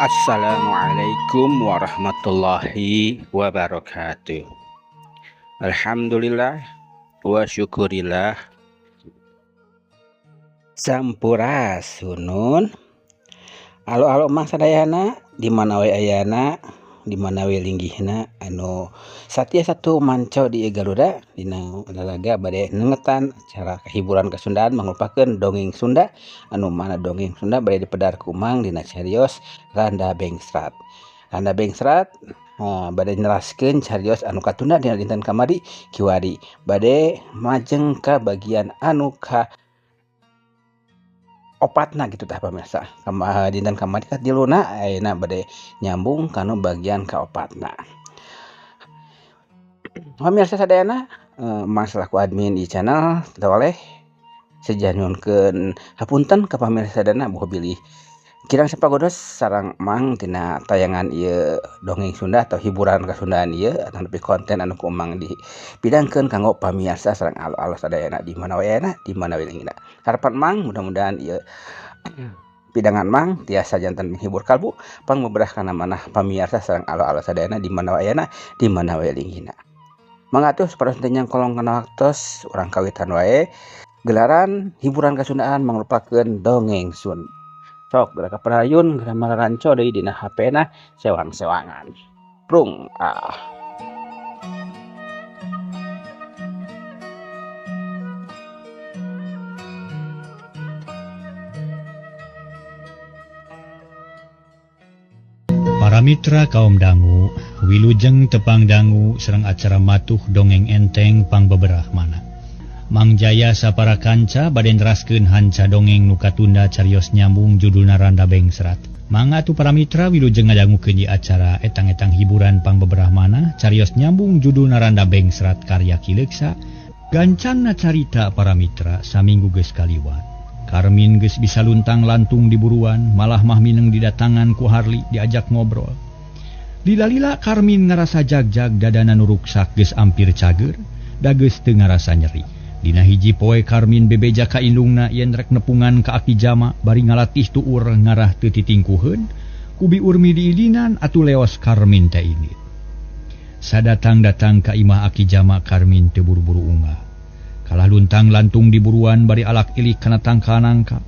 Assalamualaikum warahmatullahi wabarakatuh. Alhamdulillah wa syukurillah. Sampurasunun. Alo-alo Mang sadayana di mana we ayana, di mana we linggihna anu satia satu manco di Garuda dina lalaga bade nengetan acara hiburan Kasundaan mangrupakeun dongeng Sunda anu mana dongeng Sunda bade dipedar ku Mang dina carios Randa Bengsrat. Randa Bengsrat bade neraskeun carios anu katunda dina dinten kamari kiwari bade majeng ka bagian anu ka opatna gitu tah pamirsa. Dinten kamari katiluna ayeuna bade nyambung kanu bagian kaopatna. Pamirsa sadayana, Mang selaku admin di channel toleh seja nyuhunkeun hapunten ka pamirsa sadayana boh bilih kirang sapagodos sareng Mang tina tayangan ieu dongeng Sunda atau hiburan Kasundaan ieu atau konten anu ku Mang dipidangkeun kanggo pamirsa sareng alo-alo sadayana di mana we ayana, di mana we linggihna. Harapan Mang mudah-mudahan ieu pidangan Mang tiasa janten menghibur kalbu pangbeberah kana manah pamirsa sareng alo-alo sadayana di mana we ayana, di mana we linggihna. Mangga atuh saparos teh nyangkolong kana waktos urang kawitan wae gelaran hiburan Kasundaan mangrupakeun dongeng Sunda. Sok geura kaparayun geura mararanco deui dina HP na sewang-sewangan. Prung ah. Para mitra kaum dangu, wilujeng tepang dangu sareng acara matuh dongeng enteng pangbeberah mana. Mang Jaya sapara kanca bade neraskeun hanca dongeng nu katunda carios nyambung judulna Randa Bengsrat. Mangga atuh para mitra wilujeng ngadangukeun ieu acara etang-etang hiburan pangbeberah mana carios nyambung judulna Randa Bengsrat karya Ki Leuksa. Gancangna carita para mitra saminggu geus kaliwat. Karmin geus bisa luntang-lantung di buruan, malah mah mineng didatangan ku Harli diajak ngobrol. Lila-lila Karmin ngarasa jag-jag dadana nu ruksak geus ampir cager, da geus teu ngarasa nyeri. Dina hiji poe Karmin bebeja ka indungna yen rek nepungan ka Aki Jama bari ngalatih tuur ngarah teu titingkuheun, ku Bi Urmi diidinan atuh leos Karmin teh indit. Sadatang-datang ka imah Aki Jama Karmin teu buru-buru unggah. Kalah luntang-lantung di buruan bari alak ilik kana tangkal nangka.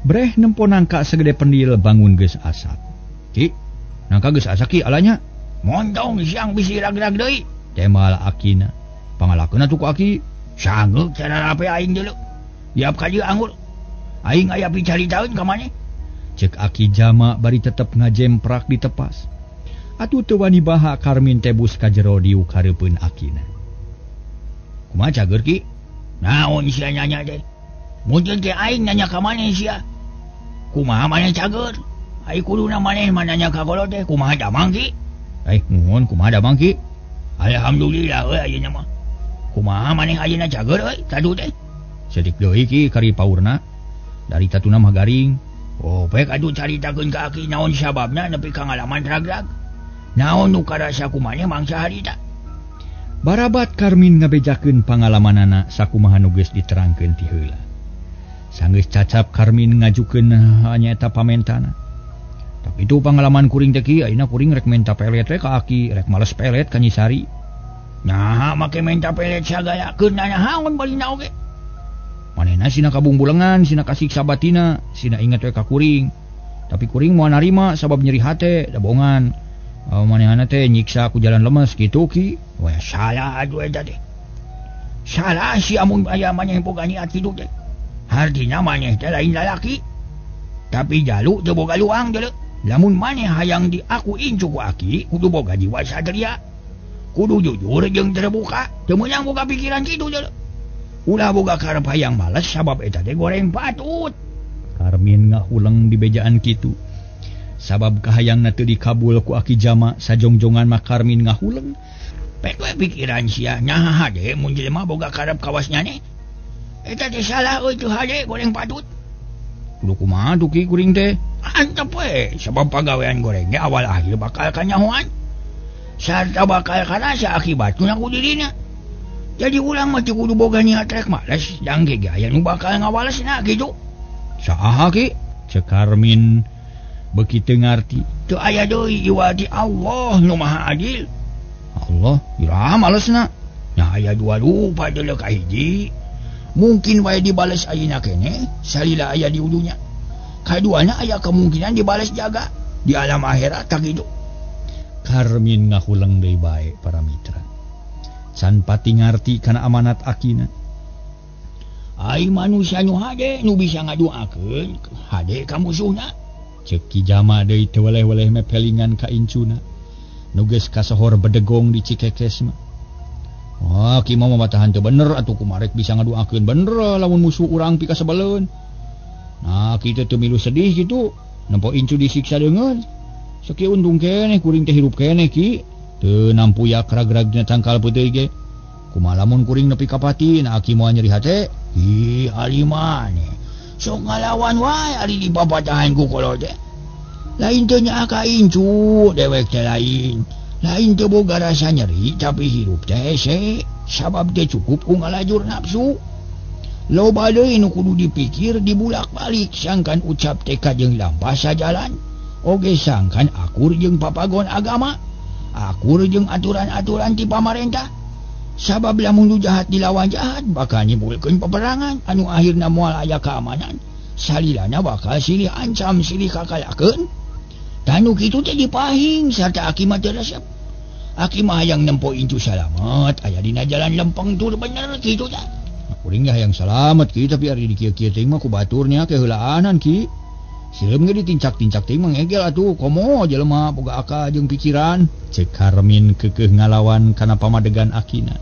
Breh nempo nangka segede pendil bangun geus asak. Ki, nangka geus asak ki alanya? Montong siang bisi rag-rag deui. Temal akina. Pangalakeun atuh ku aki. Sanggeuk cara rape aing deuleu. Diap ka dieu anggur. Aing aya picaritaeun ka maneh. Cek Aki Jama bari tetep ngajemprak di tepas. Atuh teu wani baha Karmin teh bus ka jero diuk hareupeun akina. Kumaha cager ki? Naon sia nanya teh? Mungkin teh aing nanya ka maneh sia. Kumaha maneh cager? Ai kuduna maneh mah nanya ka kolot teh kumaha damang ki? Nuhun kumaha damang ki? Alhamdulillah euy ayeuna mah. Kumaha maneh ayeuna cager euy tadu teh? Sedik deui ki kari paurna. Dari tatuna mah garing. Oh, pek atuh caritakeun ka aki naon sababna nepi ka ngalaman rag-rag. Naon nu karasa ku maneh mangsa harita? Barabat Karmin ngabejakeun pangalamanana sakumaha nu geus diterangkeun ti heula. Sanggeus cacap Karmin ngajukeun nyaeta pamentana. Tapi itu pangalaman kuring teh ki, ayeuna kuring rek menta pelet we ka aki, rek males pelet ka Nyi Sari. Nah, make menta pelet sagala keun nanahaon balina oge. Manehna sina kabungbulengan, sina kasiksa batina, sina inget we ka kuring. Tapi kuring moal narima sabab nyeri hate, da bohongan. Manehna teh nyiksa ku jalan lemes kitu ki. Wah, salah atuh eta teh. Salah si amun aya maneh boga niat kitu teh. Hartina maneh teh lain lalaki. Tapi jalu teu boga luang deuleu. Lamun maneh hayang diaku incu ku aki, kudu boga jiwa satria. Kudu jujur jeung terbuka, teu meunang boga pikiran kitu deuleu. Ulah boga karep hayang males sabab eta teh goreng patut. Karmin ngahuleng di bejaan kitu. Sabab kahayangna teu dikabul ku Aki Jama, sajongjongan mah Karmin ngahuleng. Pek we pikiran sia nyaha hade mun jelema boga karep kawas nyane. Eta teh salah euy teu hade goreng patut. Kudu kumaha tuh ki kuring teh? Antep we sabab pagawean goreng ge awal akhir bakal kanyahoan. Sarta bakal karasa akibatna ku dirina. Jadi urang mah teu kudu boga niat rek males, dang ge aya nu bakal ngawalesna kitu. Saha ki? Cek Karmin Beuki teu ngarti. Teu aya deui iwal ti Allah nu Maha Adil. Allah, iraha malesna. Nya aya dua rupa deuleu ka hiji. Mungkin wae dibales ayeuna keneh salila aya di dunya. Kaduana aya kemungkinan dibales jaga di alam akhirat tak kitu. Karmin ngahuleng deui bae para mitra. Can pati ngarti kana amanat akina. Ai manusia nu hade nu bisa ngaduakeun hade ka musuhna. Ceuk Ki Jama deui teu weleh-weleh mepelingan ka incuna. Nu geus kasohor bedegong di Cikekes mah. Wah, ki mah matahan teu bener atuh kumarek bisa ngaduakeun bener lamun musuh urang pikasebeleun. Nah, kitu teu milu sedih kitu. Nempo incu disiksa deungeun. Sakieu untung keneh kuring teh hirup keneh ki. Teu nampuyak ragrag dina tangkal peuteuy ge. Kumaha lamun kuring nepi ka pati, nah aki moal nyeri hate. Ih, ari maneh. Sok ngalawan wae ari dipapatahan ku kolot teh. Lain teu nyaah ka incu, dewek teh lain. Lain teu boga rasa nyeri tapi hirup teh hese, sabab teu cukup ku ngalajur nafsu. Loba deui nu kudu dipikir dibulak-balik sangkan ucap tekad jeung lampah sajalan. Oge sangkan akur jeung papagon agama, akur jeung aturan-aturan ti pamarentah. Sabab lamun nu jahat dilawan jahat bakal nimbulkeun peperangan anu akhirna moal aya keamanan. Salilana bakal silih ancam silih kakalakeun. Tanu kitu teh dipahing sarta aki mah teu resep. Aki mah hayang nempo incu salamet aya dina jalan lempeng tur bener kitu tah. Kuring ge hayang salamet ki tapi ari di kieu-kieu teh mah ku baturnya keheulaanan ki. Sireum ge ditincak-tincak teh mah ngegel atuh komo jelema boga akal jeung pikiran. Ceuk Karmin keukeuh ngalawan kana pamadegan akina.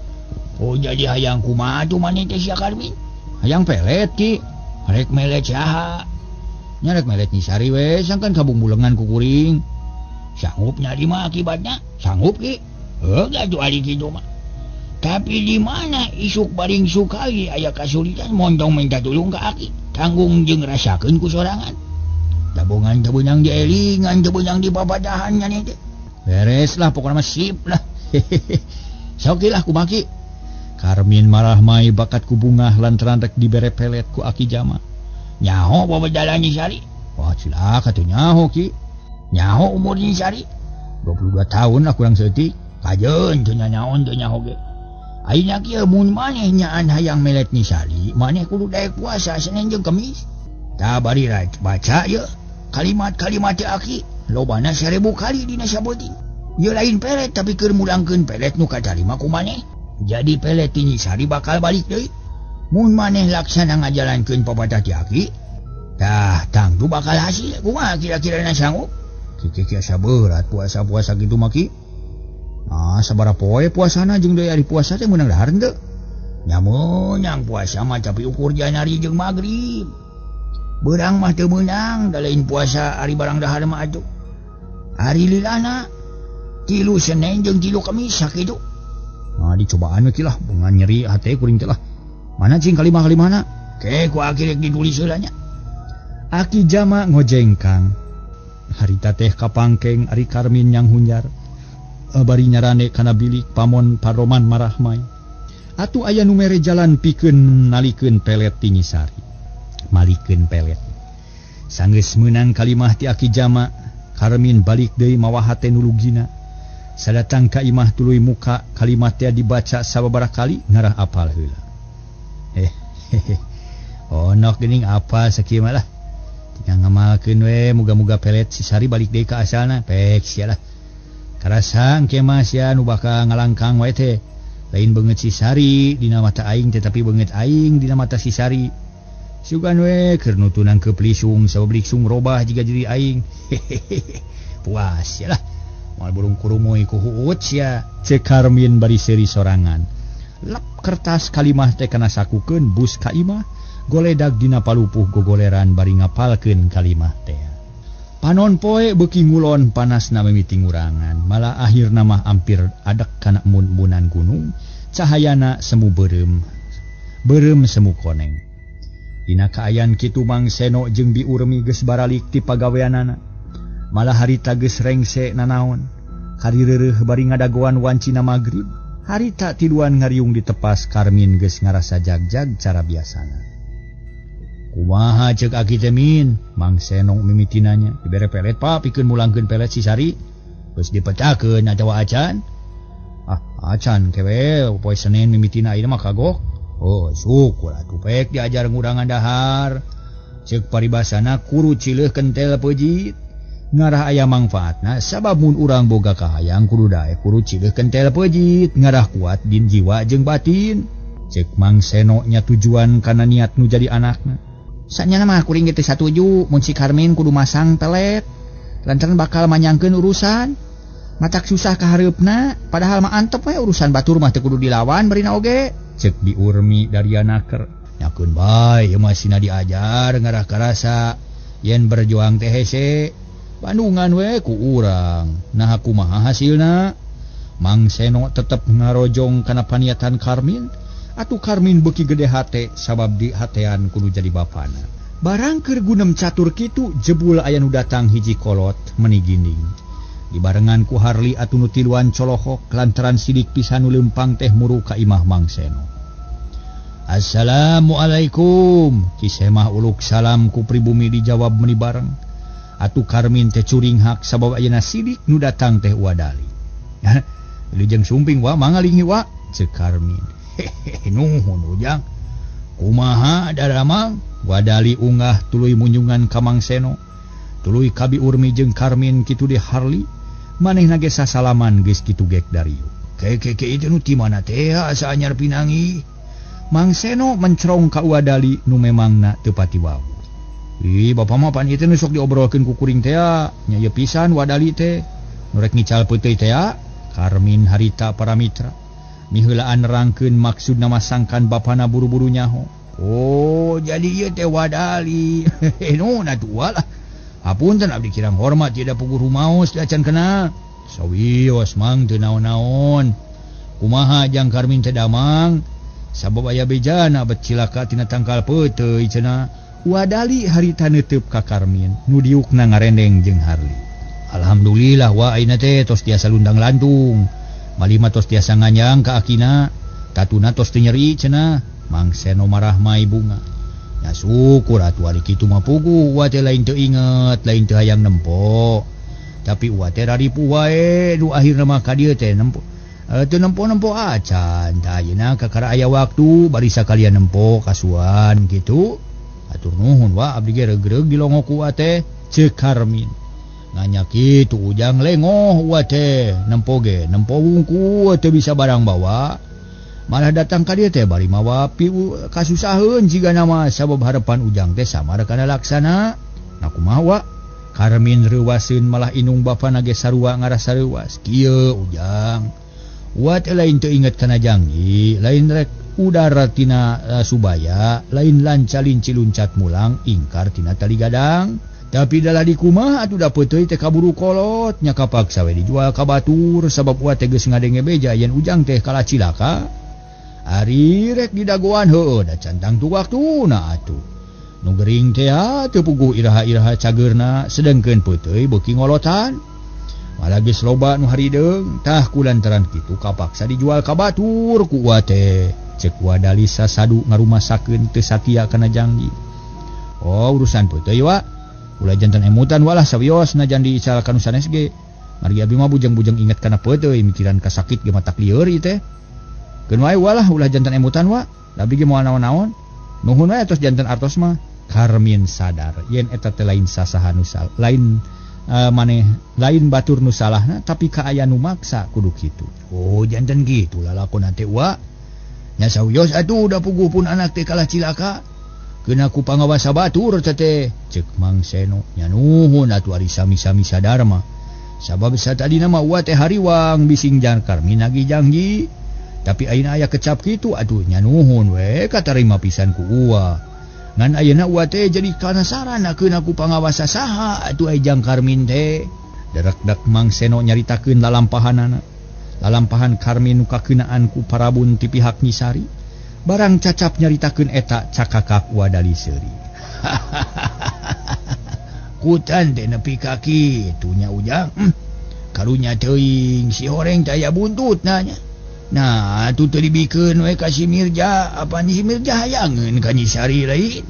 Oh jadi hayang kumaha atuh maneh teh sia Karmin? Hayang pelet ki. Rek melet saha? Nya rek melet Nyi Sari we sangkan kabungbulengan ku kuring. Sanggup nyari mah akibatnya? Sanggup ki. Heuh atuh ari kitu mah. Tapi di mana isuk baring sukali aya kasulitan montong minta tulung ka aki. Tanggung jeung rasakeun ku sorangan. Tabungan teu beunang dielingan, teu beunang dipapadahan nya teh. Beres lah pokona mah sip lah. Sok lah kumaha ki. Karmin marah mai bakat ku bungah lantaran rek dibere pelet ku Aki Jama. Nyaho babajalan Nyi Sari? Wah cilaka atuh nyaho ki. Nyaho umur Nyi Sari? 22 tahun lah kurang saeutik. Kajeun teu nyaon teu nyaho ge. Ayeuna kieu mun maneh nyaan hayang melet Nyi Sari, maneh kudu daek puasa Senin jeung Kemis. Tah bari baca ye kalimat-kalimat teh aki lobana 1000 kali dina saboting. Ieu lain pelet tapi keur mulangkeun pelet nu katarima ku maneh. Jadi pelet ti Nyi Sari bakal balik deui. Mun maneh laksana ngajalankeun papatah ti aki, tah tangtu bakal hasil. Kumaha kira-kirana sanggup? Kieu asa berat puasa-puasa kitu mah ki. Ah, sabaraha poe puasana jeung deui ari puasa teh meunang dahar henteu? Nya meunang puasa mah tapi ukur janari jeung magrib. Beurang mah teu meunang da lain puasa ari barang dahar mah atuh. Ari lilana 3 Senin jeung 3 Kamis sakitu. Nah, dicobaan we ki lah, bunga nyeri hate kuring teh lah. Mana cing kalimah-kalimahna? Ke ku aki rek ditulis heula nya. Aki Jama ngojengkang. Harita teh kapangkeng ari Karmin yang hunjar. Bari nyarane kana bilik pamon paroman marahmai. Atuh aya nu mere jalan pikeun nalikeun pelet ti Nyi Sari. Malikeun pelet. Sanggeus meunang kalimah ti Aki Jama, Karmin balik deui mawa hate nu lugina. Sadatang ka imah tuluy muka kalimat teh dibaca sababaraha kali ngarah apal heula. Onok geuning apa sakieu mah lah. Tinggal ngamalkeun we muga-muga pelet si Sari balik deui ka asalna. Pek sia lah. Karasa engke mah sia nu bakal ngalangkang wae teh. Lain beungeut si Sari dina mata aing teh tapi beungeut aing dina mata si Sari. Sugan we keur nutunan ke plisung sabab liksung robah jiga diri aing. Puas sia lah. Moal burung kurumuy ku huut sia. Ceuk Karmin bari seuri sorangan. Lep kertas kalimah teh kana sakukeun bus ka imah, goledag dina palupuh gogoleran bari ngapalkeun kalimah teh. Panon poe beuki ngulon panasna mimiti ngurangan, malah akhirna mah ampir adek kana mun-munan gunung, cahayana semu beureum. Beureum semu koneng. Dina kaayaan kitu Mang Seno jeung Bi Urmi geus baralik ti pagaweanana. Malah harita geus rengse nanaon. Karireureeh bari ngadagoan wancina magrib. Harita tiluan ngariung ditepas Karmin geus ngarasa jagjag cara biasana. Kumaha ceuk aki teh Min? Mang Seno mimiti nanya. Dibere pelet pa pikeun mulangkeun pelet si Sari. Geus dipetakeun atawa acan? Ah, acan kewe poe Senin mimitina ayeuna mah kagok. Oh, syukur atuh pek diajar ngurangan dahar. Ceuk paribasana kuru cileuh kentel peujit. Ngarah aya mangfaatna sabab mun urang boga kahayang kudu daek kuru cileuh kentel peujit ngarah kuat din jiwa jeung batin. Ceuk Mang Seno nya tujuan kana niat nu jadi anakna. Sanyana mah kuring ge teu satuju mun si Karmin kudu masang pelet lantaran bakal manyangkeun urusan. Matak susah kahareupna padahal mah antep we urusan batur mah teu kudu dilawan barina oge. Ceuk Bi Urmi dari anaker. Nyakeun bae ieu mah sina diajar ngarah karasa yen berjuang teh hese. Bandungan we ku urang. Nah kumaha hasilna? Mang Seno tetep ngarojong kana paniatan Karmin. Atuh Karmin beuki gede hate sabab di hatean kudu jadi bapana. Barang keur gunem catur kitu jebul aya nu datang hiji kolot meni ginding. Dibarengan ku Harli atuh nu tiluan colohok lantaran sidik pisan nu leumpang teh muru ka imah Mang Seno. Assalamualaikum. Ki Semah uluk salam ku pribumi dijawab meni bareng. Atuh Karmin teh curinghak sabab ayeuna sidik nu datang teh Wadali. Wilujeng sumping wa mangalingi wa ceuk Karmin. Hehehe nuhun Ujang. Kumaha daramang? Wadali unggah tuluy munjungan ka Mang Seno. Tuluy ka Bi Urmi jeung Karmin kitu di Harli. Manehna ge sasalaman geus kitu gek dariu. Ke itu nu ti mana teh asa anyar pinangi. Mang Seno mencerong ka Wadali nu memangna teu pati wawuh. Ih, bapa mah pan ieu teh nu sok diobrolkeun ku kuring teh nya ieu pisan Wadali teh. Nu rek ngical peuteuy teh. Karmin harita para mitra. Miheulaan nerangkeun maksudna masangkan bapana buru-buru nyaho. Oh, jadi ieu teh Wadali. Nu atuh lah. Hapunten abdi kirang hormat tidak puguh rumaos acan kenal. Sawios mang teu naon-naon. Kumaha jang Karmin teh damang? Sabab aya bejana bet cilaka tina tangkal peuteuy cenah. Wadali harita neuteub ka Karmin nu diukna ngarendeng jeung Harli. Alhamdulillah wa ayeuna teh tos tiasa lundang lantung. Malima tos tiasa nganyang ka akina, tatuna tos teu nyeri cenah. Mang Seno marah mai bunga. Ya syukur atuh ari kitu mah puguh wa teh lain teu inget, lain teu hayang nempo. Tapi wa teh raripuh wae nu akhirna mah ka dieu teh nempo. Teu nempo-nempo acan. Tah ayeuna kakara aya waktu bari sakalian nempo kasuan kitu. Atur nuhun wa abdi ge regreg dilongo ku wa teh ceuk Karmin. Nanya kitu Ujang lengoh wa teh nempo ge nempo wungku teu bisa barang bawa. Malah datang ka dieu teh bari mawa kasusaheun jigana mah sabab harepan Ujang teh samar kana laksana. Nah kumaha wa? Karmin reuwaseun malah inung bapana ge sarua ngarasa reuwas. Kieu Ujang. Wa teh lain teu inget kana janji, lain rek udara tina Subaya, lain lanca linci luncat mulang ingkar tina tali gadang. Tapi dalah di kumaha atuh da peuteuy teh kaburu kolot nya kapaksa we dijual ka batur sabab wa teh geus ngadenge beja yen Ujang teh kalah cilaka. Ari rek didagoan heueuh da can tangtu waktuna atuh. Nu gering teh teu puguh iraha-iraha cageurna sedengkeun peuteuy beuki ngolotan. Malah geus loba nu harideung tah ku lantaran kitu kapaksa dijual ka batur ku wa teh. Ceuk Wadali sasadu ngarumasakeun teu satia kana janji. Oh urusan peuteuy wa. Ulah jantan emutan walah sawios najan diical kanu sanes ge. Margi abi mah bujeng-bujeng inget kana peuteuy mikiran kasakit ge matak lieur ieu teh. Keun wae walah ulah jantan emutan wa. Abdi ge moal naon-naon. Nuhun wae tos jantan artos mah. Karmin sadar yen eta teh lain sasaha nu lain maneh lain batur nu salahna tapi kaaya nu maksa kudu kitu. Oh jantan kitu lalakon teh wa. Nya sawios atuh da puguh pun anak teh kalah cilaka. Kena ku pangawasa batur teh ceuk Mang Seno. Nya nuhun atuh ari sami-sami sadar mah. Sabab satadina mah wa teh hariwang bising jang Karmin nagih janji. Tapi ayeuna aya kecap kitu atuh nya nuhun we katarima pisan ku uwa. Ngan ayeuna uwa teh jadi kanasaran keuna ku pangawasa saha atuh ai jang Karmin teh. Darakdak Mang Seno nyaritakeun lalampahanana. Lalampahan Karmin nu kakeunaan ku parabun ti pihak Nyi Sari. Barang cacap nyaritakeun eta cakakak Wadali seuri. Kutan teh nepi ka kitu nya Ujang. Karunya teuing si horeng teh aya buntutna nya. Nah, atuh teu dibikeun we ka si Mirja, apa si Mirja hayangeun ka Nyi Sari lain.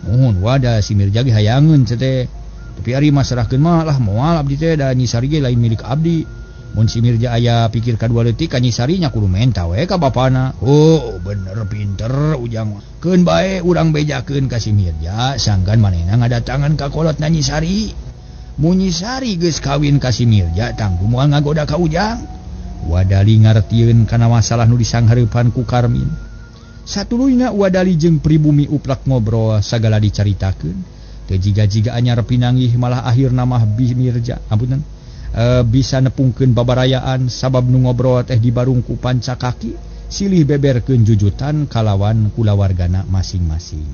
Nuhun wadah si Mirja ge hayangeun teh. Tapi ari masrahkeun mah lah moal abdi teh da Nyi Sari ge lain milik abdi. Mun si Mirja aya pikir kadua leutik ka Nyi Sari nya kudu menta we ka bapana. Oh, bener pinter Ujang mah. Keun bae urang bejakeun ka si Mirja sangkan manehna ngadatangan ka kolotna Nyi Sari. Mun Nyi Sari geus kawin ka si Mirja tangtu moal ngagoda ka Ujang. Wadali ngartieun kana masalah nu disanghareupan ku Karmin. Satuluyna Wadali jeung pribumi uplak ngobrol sagala dicaritakeun. Teu jiga-jiga anyar pinanggih malah akhirna mah Bi Mirja ampunan bisa nepungkeun babarayaan sabab nu ngobrol teh dibarung ku panca kaki silih beberkeun jujutan kalawan kulawargana masing-masing.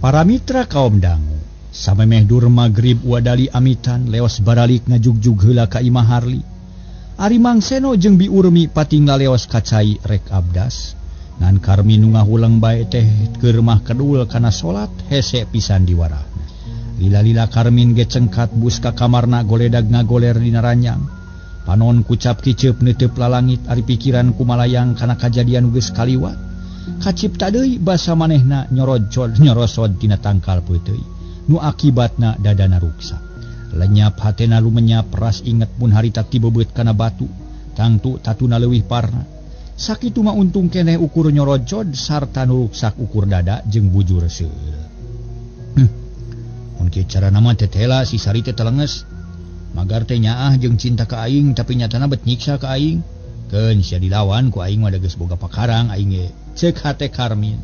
Para mitra kaum dangu samemeh dur magrib Wadali amitan leos baralik ngajugjug heula ka imah Harli. Ari Mang Seno jeung Bi Urmi patinggal leos ka cai rek abdas. Ngan Karmin nu ngahuleng bae teh keur mah kedul kana salat hese pisan diwarah. Lila-lila Karmin ge cengkat bus ka kamarna goledag ngagoler dina ranjang. Panon kucap kiceup neuteup lalangit ari pikiran kumalayang kana kajadian geus kaliwat. Kacipta deui basa manehna nyorocod nyorosod dina tangkal peuteuy. Nu akibatna dadana ruksak. Lenyap hatena lumenyap ras inget mun harita tibebeut kana batu. Tangtu tatuna leuwih parna. Sakitu mah untung keneh ukur nyorocod sarta nu ruksak ukur dada jeung bujur seueur. Mun kieu carana mah tetela si Sari teh telenges. Magar teh nyaah jeung cinta ka aing tapi nyatana bet nyiksa ka aing. Keun sia dilawan ku aing mah da geus boga pakarang aing ge. Ceuk hate Karmin.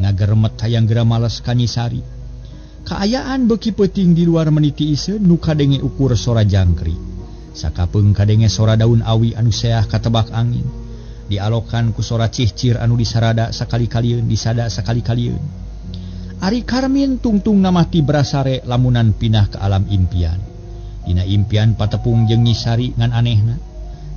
Ngageremet hayang geura males ka Nyi Sari. Kaayaan beuki peuting di luar meniti iseun nu kadenge ukur sora jangkrik. Sakapeung kadenge sora daun awi anu seah katebak angin. Dialokan ku sora cihcir anu disarada sakali-kalieun disada sakali-kalieun. Ari Karmin tungtung namah ti brasare lamunan pindah ke alam impian. Dina impian patepung jeung Nyi Sari ngan anehna.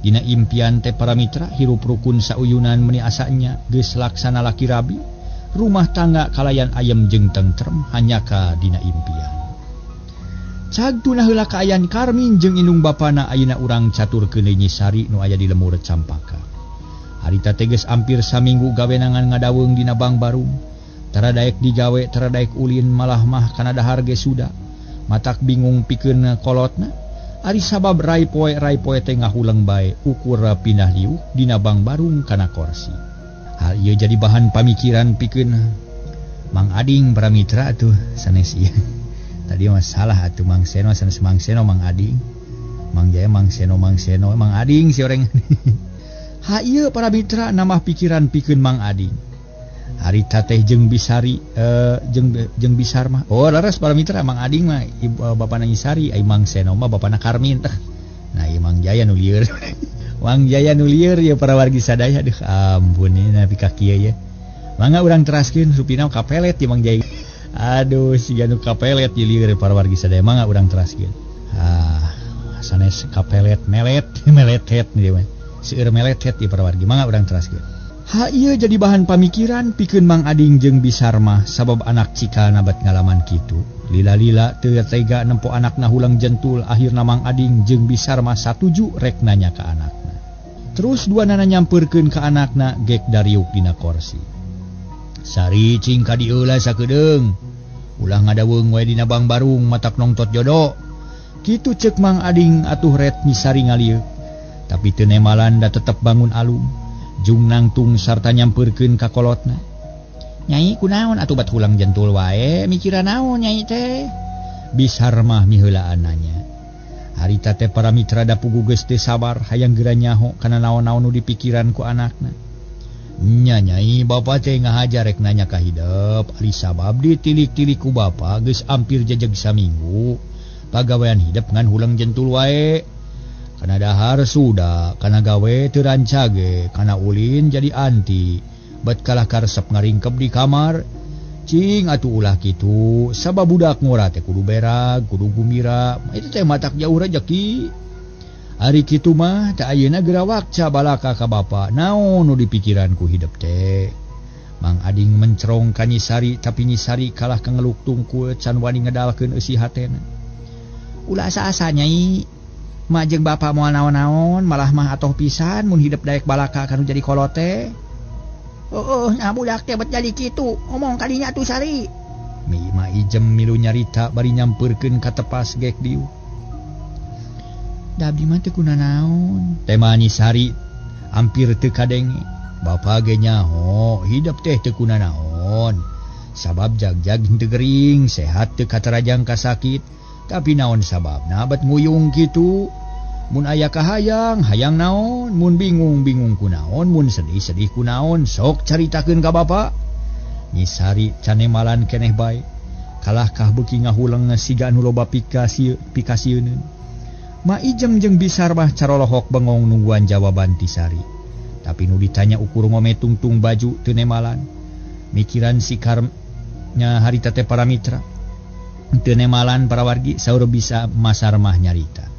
Dina impian teh para mitra hirup rukun sauyunan meuni asanya geus laksana laki rabi. Rumah tangga kalayan ayem jeung tentrem hanya ka dina impian. Cag tunah heula kaayaan Karmin jeung indung bapana ayeuna urang caturkeun deui Nyi Sari nu aya di lemur Campaka. Harita teh geus ampir saminggu gawenangan ngadaweung dina Bang Barung. Tara daek digawe, tara daek ulin malah mah kana dahar ge suda. Matak bingung pikeun kolotna. Ari sabab rai poe teh ngahuleng bae ukur pindah liuh dina Bang Barung kana korsi. Hal ieu jadi bahan pamikiran pikeun Mang Ading para mitra atuh sanes ieu. Tadi mah salah atuh Mang Seno sanes Mang Seno Mang Ading. Mang Jaya Mang Seno Mang Seno Mang Ading si oreng. Ha ieu para mitra namah pikiran pikeun Mang Ading. Harita teh jeung Bisari jeung Bisar mah. Oh laras para mitra Mang Ading mah bapana Nyi Sari, ai Mang Seno mah bapana Karmin. Nah ieu Mang Jaya nu lieur. Mang Jaya nu lieur ya para wargi sadaya. Aduh ampun ini napi ka kieu ya. Mangga urang teraskeun rupina kapelet ya Mang Jaya. Aduh siga nu kapelet ieu lieur para wargi sadaya. Mangga urang teraskeun. Ah sanes kapelet melet meletet ieu mah. Seueur meletet ieu para wargi. Mangga urang teraskeun. Ha ieu jadi bahan pamikiran pikeun Mang Ading jeung Bisar mah sabab anak cikal nabat ngalaman kitu. Lila-lila teu tega nempo anakna hulang jentul akhirna Mang Ading jeung Bisar mah satuju rek nanya ka anakna. Terus dua nana nyampeurkeun ka anakna gek dariuk dina korsi. Sari cing ka dieu lah sakedeung. Ulah ngadaweung wae dina Bang Barung matak nongtot jodo. Kitu ceuk Mang Ading atuh ret Nyi Sari ngalieuk. Tapi teu nemalan da tetep bangun alum. Jung nangtung sarta nyampeurkeun ka kolotna. Nyai kunaon atuh bat hulang jentul wae mikiran naon nyai teh. Bisar mah miheulaan nanya. Harita teh para mitra da pugu geus teu sabar hayang geura nyaho kana naon-naon nu dipikiran ku anakna. Nya nyai bapa teh ngahajar rek nanya ka hidep ari sabab ditilik-tilik ku bapa geus ampir jejeg saminggu. Pagawean hidep ngan hulang jentul wae. Kana dahar sudah, kana gawe teu rancage, kana ulin jadi anti. Bet kalah karesep ngaringkep di kamar. Cing atuh ulah kitu, sabab budak ngora teh kudu berag, kudu gumira. Itu teh matak jauh rejeki. Ari kitu mah teh ayeuna geura wakca balaka ka bapa. Naon nu dipikiran ku hidep teh? Mang Ading mencerong ka Nyi Sari, tapi Nyi Sari kalah kangeluk tungkul can wani ngedalkeun eusi hatena. Ulah asa-asa nyai. Mak jeung bapa moal naon-naon malah mah atoh pisan mun hidep daek balaka kanu jadi kolot teh. Heueuh, nah budak teh bet jadi kitu. Ngomong kadinya atuh Sari. Mi Ma Ijem milu nyarita bari nyampeurkeun ka tepas gek dieu. Da abdi mah teu kunanaon. Tema Nyi Sari hampir teu kadenge. Bapa ge nyaho hidep teh teu kunanaon. Sabab jagjag henteu gering, sehat teu katarajang kasakit. Tapi naon sababna bet nguyung kitu? Mun aya kahayang, hayang naon? Mun bingung-bingung kunaon, mun sedih-sedih kunaon, sok caritakeun ka bapa. Nyi Sari canemalan keneh bae. Kalahkah beuki ngahuleng siga anu loba pikasieuneun. Ma Ijem jeung Bisar mah carolohok bengong nungguan jawaban ti Sari. Tapi nu ditanya ukur ngome tungtung baju teu nemalan. Mikiran si Karnya harita teh para mitra. Teu nemalan para wargi saur bisa Masar mah nyarita.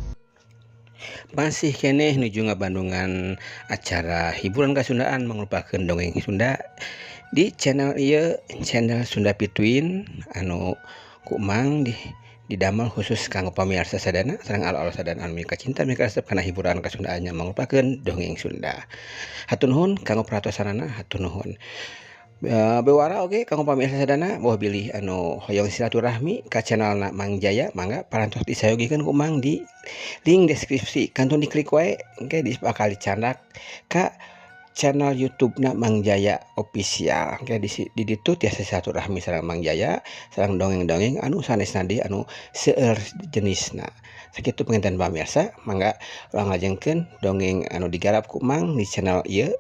Masih keneh nuju ngabandungan acara hiburan kasundaan mangrupakeun dongeng Sunda di channel ieu, channel Sunda Pituin anu ku Mang di didamel khusus kanggo pamirsa sadana sareng alo-alo sadana anu mika cinta mika resep kana hiburan kasundaannya mangrupakeun dongeng Sunda. Hatur nuhun kanggo perhatosanana, hatur nuhun. Bewara oge kanggo pamirsa sadana boh bilih anu hoyong silaturahmi ka channelna Mang Jaya, mangga parantos disayogikeun ku Mang di link deskripsi, kantun diklik wae engke bakal dicandak ka channel YouTube-na Mang Jaya Official. Engke di ditu tiasa silaturahmi sareng Mang Jaya sareng dongeng-dongeng anu sanesna deui anu seueur jenisna. Sakitu panginten pamirsa, mangga urang lajengkeun dongeng anu digarap ku Mang di channel ieu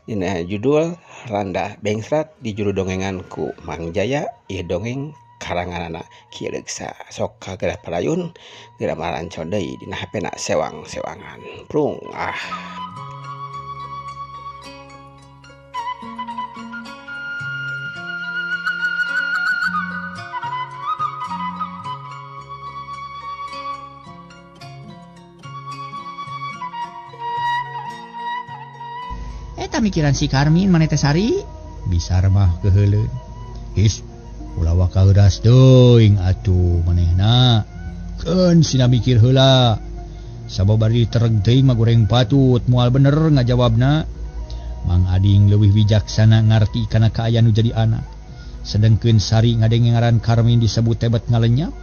dina judul Randa Bengsrat di juru dongengan ku Mang Jaya, ieu dongeng karanganana Ki Leuksa. Sok kageura parayun geura marancon deui dina HP-na sewang-sewangan. Prung ah. Eta mikiran si Karmin maneh teh Sari? Bisar mah keuheuleun. His, ulah waka heuras teuing atuh manehna. Keun sina mikir heula. Sabab bari tereg teuing mah goreng patut moal bener ngajawabna. Mang Ading leuwih wijaksana ngarti kana kaayaan nu jadi anak. Sedengkeun Sari ngadenge ngaran Karmin disebut tebet ngalenyap.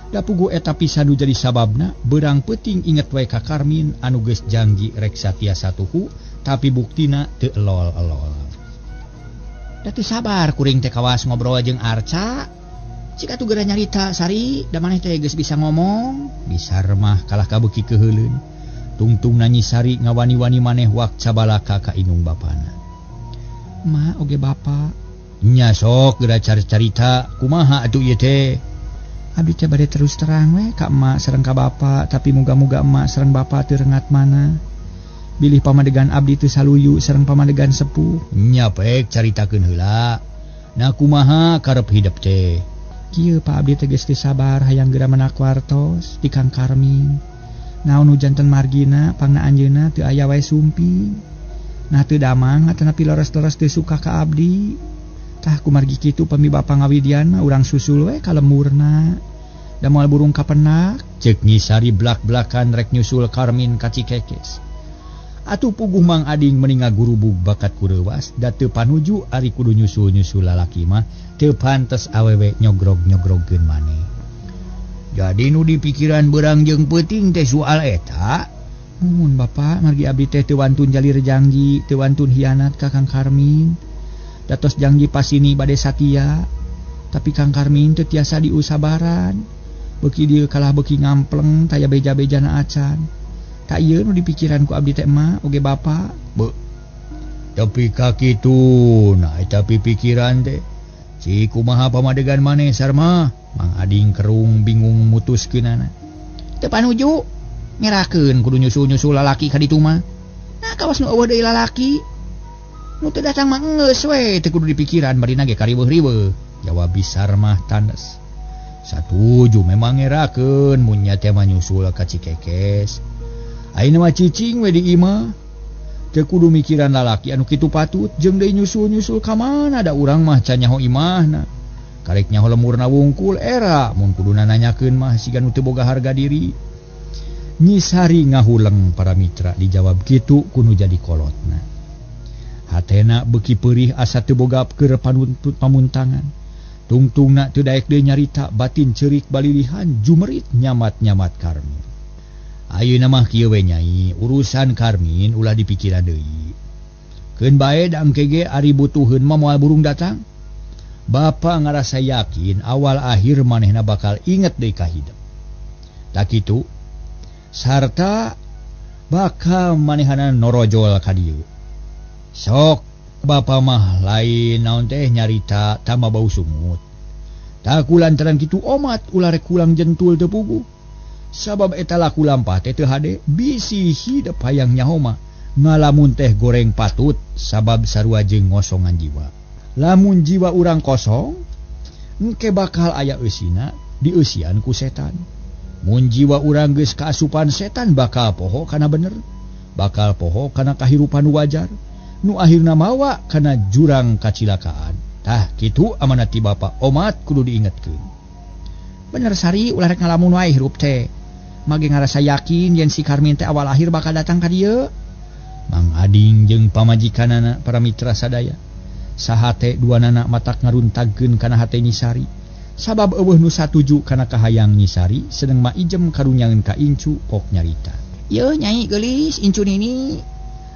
Da puguh eta pisan nu jadi sababna beurang peuting inget wae ka Karmin anu geus janji rek satia satuhu tapi buktina teu elol-elol. Da teu sabar kuring teh kawas ngobrol jeung Arca. Cik atuh geura nyarita Sari, da maneh teh geus bisa ngomong. Bisar mah kalah kabeuki keuheuleun. Tungtungna Nyi Sari ngawani-wani maneh wak cabalaka ka inung bapana. Ma oge bapa. Nya sok geura cari-carita kumaha atuh ieu teh. Abdi teh bade terus terang we ka emak sareng ka bapa, tapi muga-muga emak sareng bapa teu rengat mana. Bilih pamadegan abdi teu saluyu sareng pamadegan sepuh. Nya pek caritakeun heula. Na kumaha karep hidep teh? Kieu Pak, abdi teh geus teu sabar hayang geura menak wartos di Kang Karmin. Naon nu janten margina pangna anjeunna teu aya wae sumping. Nah teu damang atanapi leres-leres teu suka ka abdi. Tah kumargi kitu pami bapa ngawidian mah urang susul we ka lemurna. Da moal burung kapenak. Ceuk Nyi Sari blak-blakan rek nyusul Karmin ka Cikekes. Atuh puguh Mang Ading meni ngagurubug bakat kureuwas da teu panuju ari kudu nyusul-nyusul lalaki mah teu pantes awewe nyogrog-nyogrogkeun maneh. Jadi nu dipikiran beurang jeung peuting teh soal eta. Muhun Bapak, margi abdi teh teu wantun jalir janji, teu wantun hianat ka Kang Karmin. Datos janji pasini bade satia, tapi Kang Karmin teu tiasa diusabaran. Beuki dieu kalah beuki ngampleng taya beja-bejana acan. Tak ieu nu dipikiran ku abdi teh emak oge bapa. Beuh. Tapi ka kitu, nah eta pipikiran teh. Ci kumaha pamadegan maneh Sarma? Mang Ading kerung bingung mutuskeunana. Teu panuju ngerakeun kudu nyusul-nyusul lalaki ka ditu mah. Nah kawas nu eueuh deui lalaki. Nu teu datang mah geus we teu kudu dipikiran barina ge kariweuh-riweuh. Jawab Bisar mah tandes. Satuju memang ngerakeun mun nya teh mah nyusul ka Cikekes. Ayeuna mah cicing we di imah. Teu kudu mikiran lalaki anu kitu patut jeung deui nyusul-nyusul ka mana da urang mah can nyaho imahna. Karek nyaho lemurna wungkul era mun kuduna nanyakeun mah siga nu teu boga harga diri. Nyi Sari ngahuleng para mitra dijawab kitu kudu jadi kolotna. Hatena beuki peurih asa teu boga keur pamuntangan. Tungtungna teu daek deui nyarita batin ceurik balilihan jumerit nyamat-nyamat Karmin. Ayeuna mah kieu we Nyai, urusan Karmin ulah dipikiran deui. Keun bae da engke ge ari butuheun mah moal burung datang. Bapa ngarasa yakin awal akhir manehna bakal inget deui ka hidep. Tak kitu sarta bakal manehana norojol ka dieu. Sok bapa mah lain naon teh nyarita tama bau sungut. Tak lantaran kitu omat ulah rek kulang jentul teu puguh. Sabab eta laku lampah teh teu hade bisi hidep hayang nyaho mah ngalamun teh goreng patut sabab sarua jeung ngosongan jiwa. Lamun jiwa urang kosong engke bakal aya eusina dieusian ku setan. Mun jiwa urang geus kaasupan setan bakal poho kana bener, bakal poho kana kahirupan wajar, nu akhirna mawa kana jurang kacilakaan. Tah kitu amanat ti bapa omat kudu diingetkeun. Bener Sari, ulah rek ngalamun wae hirup teh. Mage ngarasa yakin yen si Karmin teh awal akhir bakal datang ka dieu. Mang Ading jeung pamajikanana para mitra sadaya. Sahate dua nana matak ngaruntagkeun kana hate Nyi Sari. Sabab eueuh nu satuju kana kahayang Nyi Sari sedeng Ma Ijem karunyangeun ka incu pok nyarita. Yeuh Nyai geulis incu nini.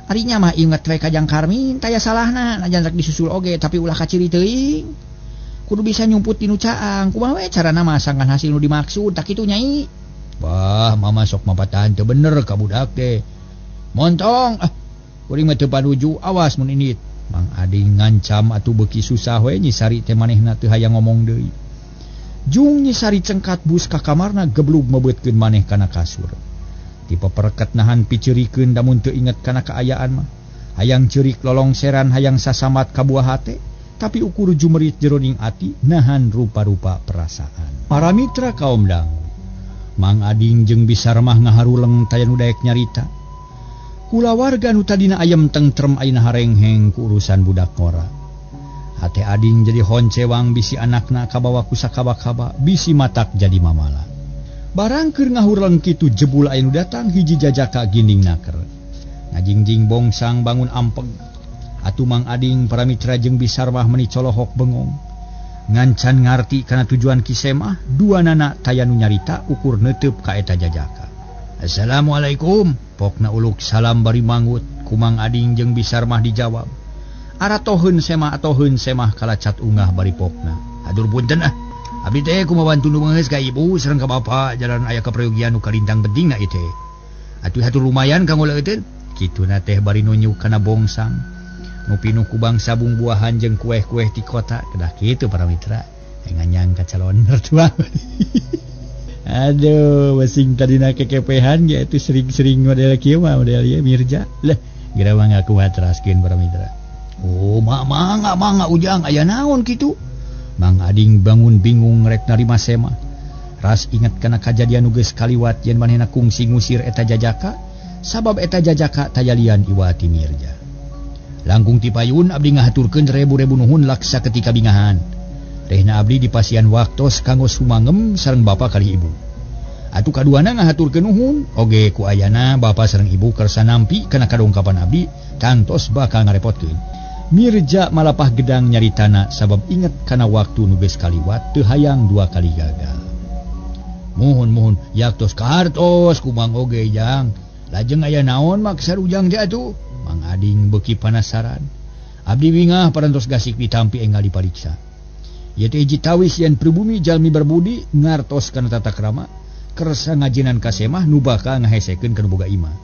Arinya mah inget we ka jang Karmin taya salahna najan rek disusul oge tapi ulah kaciri teuing. Kudu bisa nyumput ti nu caang kumaha we carana masangkan hasil nu dimaksud tak kitu Nyai. Wah mama sok mapatahan teu bener ka budak teh. Montong ah kuring mah teu panuju awas mun indit. Mang Ading ngancam atuh beuki susah we Nyi Sari teh manehna teu hayang ngomong deui. Jung Nyi Sari cengkat bus ka kamarna geblug mebeutkeun maneh kana kasur. Tipe pereket nahan piceurikeun damun teu inget kana kaayaan mah. Hayang ceurik lolongseran hayang sasamat ka buah hate, tapi ukur jumerit jeroning ati nahan rupa-rupa perasaan. Para mitra kaum dangu, Mang Ading jeung Bisarmah ngaharuleng taya nu daek nyarita. Kulawarga nu tadina ayem tengtrem ayeuna harengheng ku urusan budak ngora. Hate Ading jadi honcewang bisi anakna kabawa ku sakaba-kaba, bisi matak jadi mamala. Barang keur ngahurleng kitu jebul aya nu datang hiji jajaka ginding naker. Ngajingjing bongsang bangun ampeg. Atuh Mang Ading para mitra jeung Bisarmah meni colohok bengong. Ngancan ngarti kana tujuan Ki Semah, dua nana taya nu nyarita ukur neuteup ka eta jajaka. Assalamualaikum, pokna uluk salam bari mangut, ku Mang Ading jeung Bisarmah dijawab. Aratoheun semah atoheun semah kalacat ungah bari pokna. Adur punten ah. Abdi teh kumaha bantu nu meungeus ka ibu sareng ka bapa jalan aya kaprayogian nu kalintang pentingna ieu teh. Atuh hatur lumayan kanggo leuteun. Kituna teh bari nunjuk kana bongsang. Nu pinuh ku bangsa bungbuahan jeung kueh-kueh ti kota. Kedah kitu para mitra. Nganyang ka calon mertua. Aduh, masing tadina kekepehan ge atuh sering-sering model kieu mah model ieu Mirja. Lah, geura mah ngakuat teraskeun para mitra. Oh, mangga mangga ujang aya naon kitu? Mang Ading bangun bingung rek narima semah. Ras inget kana kajadian nu geus kaliwat yen manehna kungsi ngusir eta jajaka, sabab eta jajaka tayalian iwati Mirja. Langkung ti payun abdi ngahaturkeun rebu-rebu nuhun laksa ketika bingahan. Rehna abdi dipasian waktos kanggo sumangem sareng bapa kali ibu. Atuh kaduana ngahaturkeun nuhun, oge ku ayana bapa sareng ibu kersa nampi kana kadongkapan abdi tangtos bakal ngarepotkeun. Mirja malapah gedang nyaritana sabab inget kana waktu nu geus kaliwat teu hayang dua kali gagal. Muhun muhun yaktos kahartos ku Mang oge jang. Lajeng aya naon maksar ujang teh atuh? Mang Ading beuki panasaran. Abdi wingah parantos gasik ditampi enggal dipariksa. Ieu teh hiji tawis yen pribumi jalmi berbudi ngartos kana tata krama kersa ngajinan ka semah nu bakal ngahesekeun ka nu boga imah.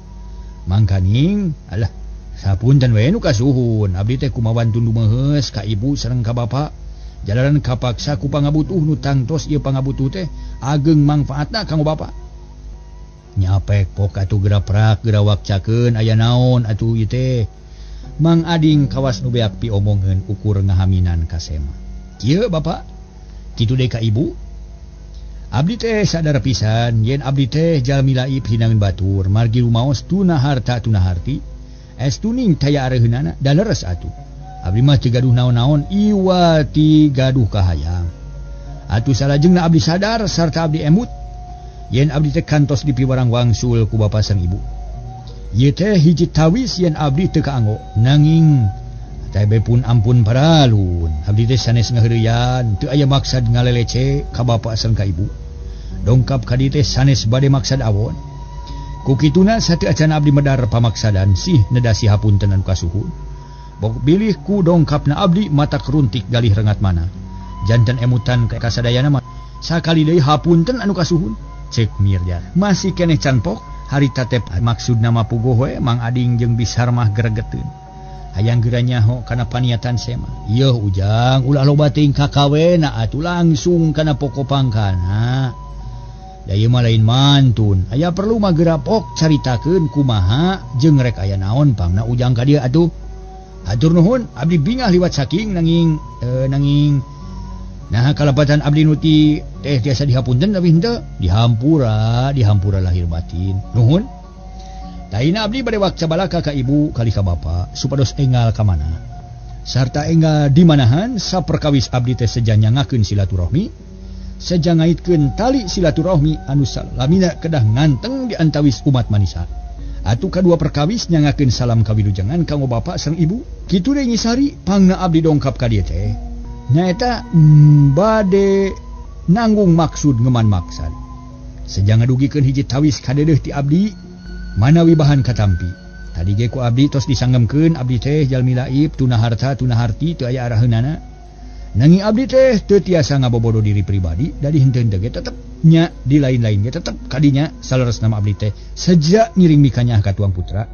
Mangkaning alah sapunten we nu kasuhun abdi teh kumawan tunduh meheus ka ibu sareng ka bapa jalanan kapaksa ku pangabutuh nu tangtos ieu pangabutuh teh ageng mangfaatna kanggo bapa. Nyapek pok atuh geura prak geura wakcakeun aya naon atuh ieu teh. Mang Ading kawas nu beak piomongeun ukur ngahaminan ka semah. Kieu bapa kitu deui ka ibu. Abdi teh sadar pisan yen abdi teh jalmi laib hinangan batur margi rumaos tuna harta tuna harti. Estuning taya areuheunana da leres atuh. Abdi mah teu gaduh naon-naon iwati gaduh kahayang. Atuh salajengna abdi sadar sarta abdi emut yen abdi teh kantos dipiwarang wangsul ku bapa sareng ibu. Ieu teh hiji tawis yen abdi teu kaanggo nanging Tebe pun ampun paralun abdi teh sanes ngaheureuyan teu aya maksad ngalelece ka bapa sareng ka ibu. Dongkap ka dieu teh sanes bade maksad awon. Ku kituna sateu acan abdi medar pamaksadan sih nedasi hapunten anu kasuhun. Bok bilih ku dongkapna abdi mata keruntik galih rengat mana. Janten emutan ka kasadayana mah sakali deui hapunten anu kasuhun. Cek Mirja masih keneh canpok harita teh maksudna mah puguh we Mang Ading jeung Bisar mah gregeteun. Hayang geura nyaho kana paniatan sema. Yeuh Ujang ulah loba teuing kakawena atuh langsung kana pokok pangkana. Da ieu mah lain mantun. Aya perlu mah geura pok caritakeun kumaha jeung rek aya naon pangna Ujang ka dieu atuh. Hatur nuhun abdi bingah liwat saking nanging nanging nah kalapatan abdi nuti teh tiasa dihapunten tapi henteu dihampura dihampura lahir batin. Nuhun. Taina abdi bade wakca balaka ka ibu kali ka bapa supados enggal ka mana sarta enggal di manahan saperkawis abdi teh seja nyangakeun silaturahmi seja ngaitkeun tali silaturahmi anu salamina kedah nganteng di antawis umat manisa. Atuh kadua perkawis nyangakeun salam kawilujengan kanggo bapa sareng ibu. Kitu deui Nyisari pangna abdi dongkap ka dieu teh nyaeta bade nanggung maksud ngeman maksad seja ngadugikeun hiji tawis kadeudeuh ti abdi manawi bahan katampi. Tadi ge ku abdi tos disanggemkeun abdi teh jalmi laib tuna harta tuna harti teu aya araheunana. Nanging abdi teh teu tiasa ngabobodo diri pribadi dari henteu-henteu ge tetep nya di lain-lain ge tetep kadinya saleresna mah abdi teh sejak ngiring mikanyah ka tuang putra.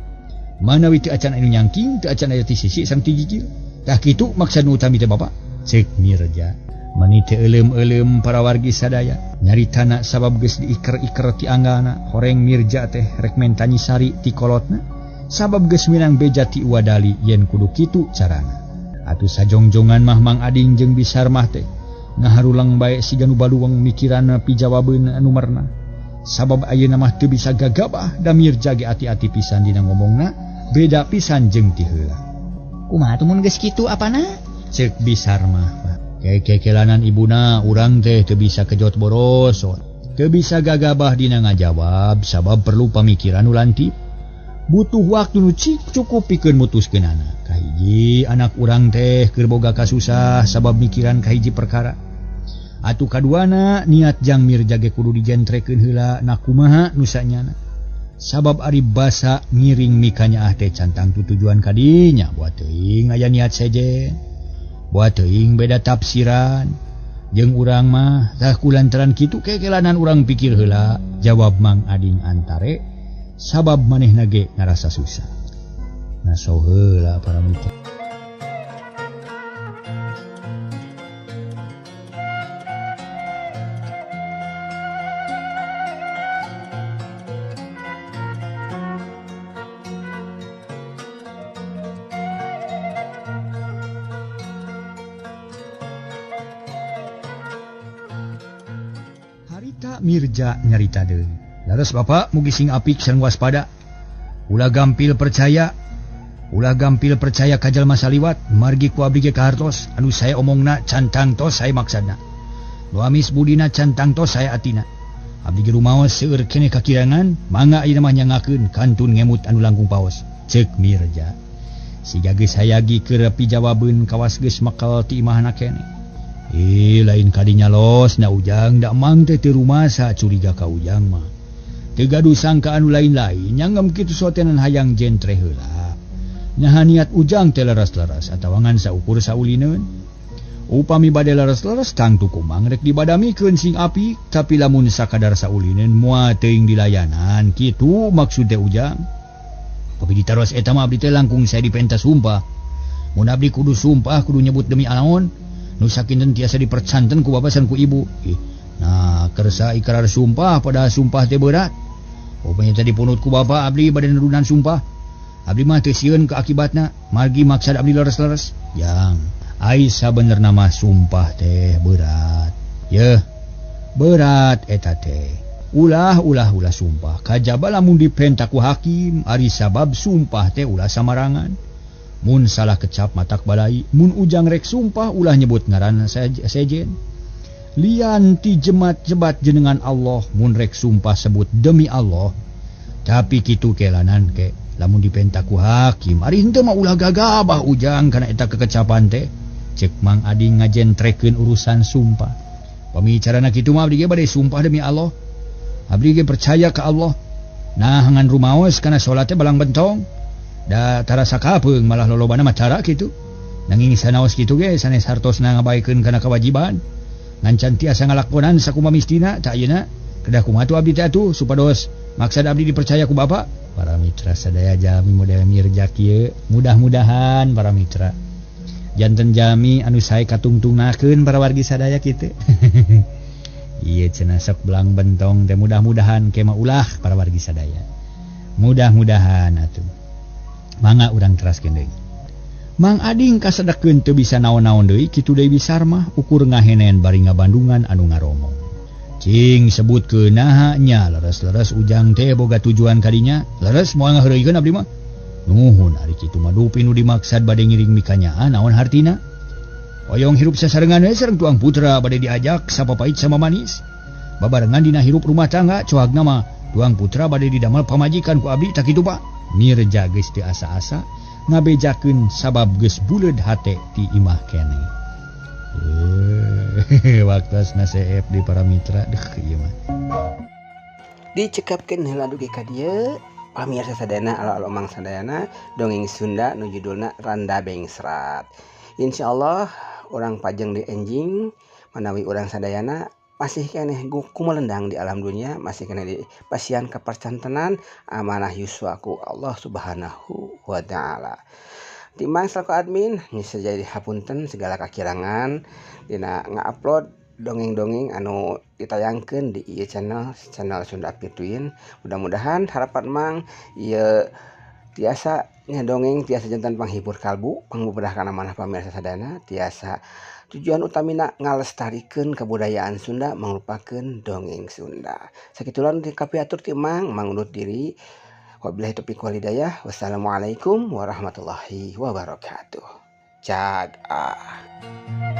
Manawi teu acan anu nyangking teu acan aya ti sisi sareng ti gigir. Tah kitu maksud nu utami teh Bapak. Ceuk Mirja. Mani teu euleum-euleum para wargi sadaya nyaritana sabab geus diiker-iker ti anggana horeng Mirja teh rek menta Nyisari ti kolotna sabab geus minang beja ti Uwadali yen kudu kitu carana. Atuh sajongjongan mah Mang Ading jeung Bisar mah teh ngaharulang bae siga nu baluweng mikiranna pijawabeun anu merna sabab ayeuna mah teu bisa gagabah da Mirja ge ati-ati pisan dina ngomongna beda pisan jeung ti heula. Kumaha tuh mun geus kitu apana? Ceuk Bisar mah. Kekekelanan ibuna urang teh teu bisa kejot borosot teu bisa gagabah dina ngajawab sabab perlu pamikiran nu lantip butuh waktu nu cukup pikeun mutuskeunana. Kahiji anak urang teh keur boga kasusah sabab mikiran kahiji perkara. Atuh kaduana niat jang Mirja ge kudu dijentrekeun heula na kumaha nu sanyana sabab ari basa ngiring mikanyaah teh cantang tu tujuan kadinya buat teuing aya niat sejen buat teuing beda tafsiran jeung urang mah tah kulantaran kitu kekelanan urang pikir heula jawab Mang Ading antare sabab manehna ge ngarasa susah. Naso heula para mitra. Harita Mirja nyarita deui. Laras bapak mugi sing apik sareng waspada. Ulah gampil percaya. Ulah gampil percaya ka jalma saliwat margi ku abdi ge kahartos anu saya omongna can tangtos saya maksadna. Nu amis budina can tangtos saya atina. Abdi ge rumaos seueur keneh kakirangan mangga ayeuna mah nyangakeun kantun ngemut anu langkung paos. Ceuk Mirja. Siga geus hayagi keur pijawabeun kawas geus makal ti imahna keneh. Lain kadinya los na Ujang dak mang teh teu rumasa curiga ka Ujang mah. Teu gaduh sangka anu lain-lain nyanggem kitu sotenan hayang jentre heula. Naha niat Ujang teh leres-leres atawa ngan saukur saulineun. Upami bade leres-leres tangtu kumang rek dibadamikeun sing apik tapi lamun sakadar saulineun moal teuing dilayanan kitu maksud teh Ujang. Tapi ditaros eta mah abdi teh langkung saya dipenta sumpah. Mun abdi kudu sumpah kudu nyebut demi alaon. Nu sakinten tiasa dipercanten ku bapa sareng ku ibu. Nah, kersa ikrar sumpah pada sumpah teh berat. Upami tadi punut ku bapa abdi bade nerunan sumpah. Abdi mah teu sieun ka akibatna, margi maksad abdi leres-leres. Jang, ai sabenerna mah sumpah teh berat. Yeuh, berat eta teh. Ulah ulah ulah sumpah. Kajaba lamun dipenta ku hakim, ari sabab sumpah teh ulah samarangan. Mun salah kecap matak balai, mun Ujang rek sumpah ulah nyebut ngaran sejen. Lian ti jemat-jebat jenengan Allah, mun rek sumpah sebut demi Allah. Tapi kitu kelanan ke. Lamun dipenta ku hakim ari henteu mah ulah gagabah Ujang kana eta kekecapan teh. Cek Mang Ading ngajentrekeun urusan sumpah. Pamicarana kitu mah abdi ge bade sumpah demi Allah. Abdi ge percaya ka Allah. Nah ngan rumaos kana salat teh balang bentong. Da tarasa kapeung malah lolobana mah cara kitu. Nanging sanaos kitu ge sanes hartosna ngabaikeun kana kewajiban. Ngan tiasa ngalakonan sakumaha mistina tah ayeuna kedah kumaha tuh abdi teh atuh supados maksad abdi dipercaya ku Bapak. Para mitra sadaya jami model Mirja kieu mudah-mudahan para mitra janten jami anu sae katungtungnakeun para wargi sadaya kitu. Ieu cenah sok belang bentong teh mudah-mudahan kema ulah para wargi sadaya. Mudah-mudahan atuh. Mangga urang teraskeun deui. Mang Ading kasedekeun teu bisa naon-naon deui kitu deui Bisarmah ukur ngahenen bari ngabandungan anu ngaromong. Cing sebutkeun naha nya leres-leres Ujang teh boga tujuan kadinya leres moal ngaheureuykeun abdi mah. Nuhun ari kitu mah dupi nu dimaksad bade ngiring mikanyaan naon hartina. Hoyong hirup sasarengan we sareng tuang putra bade diajak sapapait sama manis. Babarengan dina hirup rumah tangga coagna mah tuang putra bade didamel pamajikan ku abdi tak kitu Pak. Mirja geus teu asa-asa ngabejakeun sabab geus buleud hate ti imah keneh. Waktosna seep di para mitra deuh ieu mah. Dicekapkeun heula dugi ka dieu pamirsa sadayana alo-alo Mang sadayana dongeng Sunda nu judulna Randa Bengsrat. Insyaallah urang pajeng di enjing manawi urang sadayana masih keneh kumelendang di alam dunia, masih keneh di pasian kapercantenan amanah yuswaku Allah Subhanahu wa taala. Timang selaku admin bisa jadi hapunten segala kakirangan dina ngupload dongeng-dongeng anu ditayangkeun di ieu channel Sunda Pituin. Mudah-mudahan harapan Mang ieu tiasa nya dongeng tiasa jantan panghibur kalbu, pangbuberah kana manah pamirsa sadayana, tiasa tujuan utamina ngalestarikeun kebudayaan Sunda mangrupakeun dongeng Sunda. Sakitulah nu kapiatur ti Mang, Mang undur diri. Wabillahi taufiq wal hidayah. Wassalamualaikum warahmatullahi wabarakatuh. Cag ah.